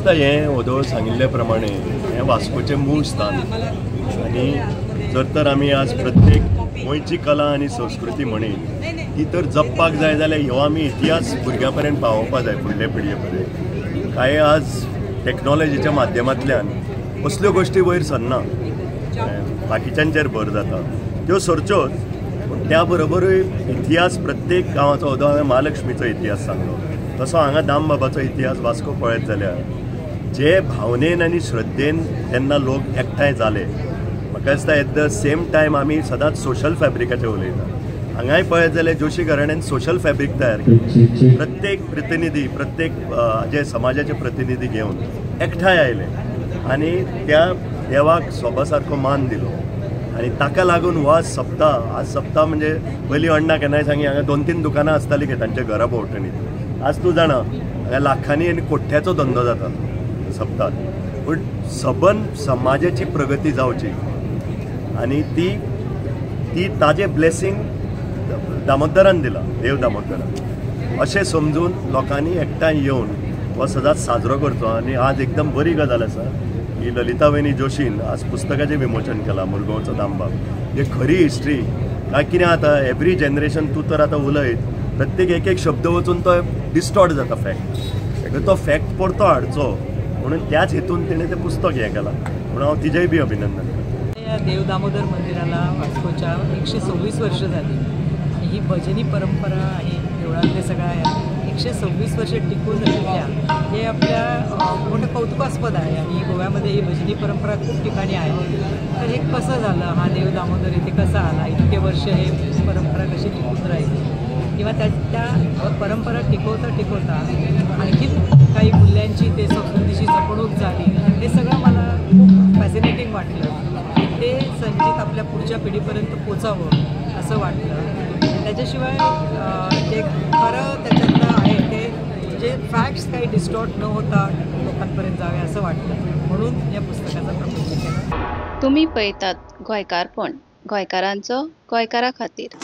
दिसता हें वोदोळ सांगिल्ले प्रमाणे हें वास्कोचें मूळ स्थान आनी जर तर आमी आज प्रत्येक गोंयची कला आनी संस्कृती म्हणीत ती तर जपपाक जाय जाल्यार ह्यो आमी इतिहास भुरग्यां पर्यंत पावोवपा जाय, फुडले पिळगे पर्यंत. कांय आज टॅक्नॉलॉजीच्या माध्यमांतल्यान असल्यो गोश्टी वयर सरना, बाकीच्यांचेर भर जाता, त्यो सरच्योच, पूण त्या बरोबरूय इतिहास प्रत्येक गांवाचो. वोदोळ हांवें महालक्ष्मीचो इतिहास सांगलो, तसो हांगा दामबाबाचो इतिहास वास्को पळयत जाल्यार जे भावनेन आनी श्रद्धेन तेन्ना लोक एकठांय जाले, म्हाका दिसता एट the same time आमी सदांच सोशल फॅब्रिकाचेर उलयता. हांगाय पळयत जाल्यार जोशी घराण्यान सोशल फॅब्रीक तयार केली. प्रत्येक प्रतिनिधी, प्रत्येक जे समाजाचे प्रतिनिधी घेवन एकठांय आयले आनी त्या देवाक सोबा सारको मान दिलो आनी ताका लागून हो आज सप्ताह. आज सप्ताह म्हणजे पयलीं अण्णा केन्नाय सांगी हांगा 2-3 दुकानां आसतालीं गे तांच्या घरा भोंवतणी. आज तूं जाणा हांगा लाखांनी आनी कोट्याचो धंदो जाता सप्ताहात. पूण सबंद समाजाची प्रगती जावची आनी ती ती ताजें ब्लेसींग दामोदरान दिला, देव दामोदरान, अशें समजून लोकांनी एकठांय येवन हो सदांच साजरो करचो. आनी आज एकदम बरी गजाल आसा की ललिता वयनी जोशीन आज पुस्तकाचें विमोचन केलां, मुरगांवचो दामबाब. हे खरी हिस्ट्री काय कितें आतां एवरी जनरेशन तूं तर आतां उलयत प्रत्येक एक एक शब्द वचून तो डिस्टॉर्ट जाता फॅक्ट, तो फॅक्ट परतो हाडचो म्हणून त्याच हेतून तिणें तें पुस्तक हें केलां, म्हणून हांव तिजेंय बी अभिनंदन करतां. या देव दामोदर मंदिराला वास्कोच्या 126 वर्ष झाली आणि ही भजनी परंपरा आणि देवळातले सगळ्या 126 वर्ष टिकून राहिल्या हे आपल्या मोठं कौतुकास्पद आहे. आणि गोव्यामध्ये ही भजनी परंपरा खूप ठिकाणी आहे. तर हे कसं झालं, हा देव दामोदर इथे कसा आला, इतके वर्ष हे परंपरा कशी टिकून राहिली किंवा त्या त्या परंपरा टिकवता टिकवता आणखी काही मूल्यांची ते संस्कृतीची जपणूक झाली, हे सगळं मला खूप फॅसिनेटिंग वाटलं. ते संचित आपल्या पुढच्या पिढीपर्यंत पोचावं असं वाटलं. त्याच्याशिवाय जे खरं त्याच्यातलं आहे ते जे फॅक्ट्स काही डिस्टॉर्ट न होता लोकांपर्यंत जावे असं वाटलं, म्हणून या पुस्तकाचा प्रपंच केला. तुम्ही पळयतात गोंयकारपण, गोंयकारांचो गोंयकारा खातीर.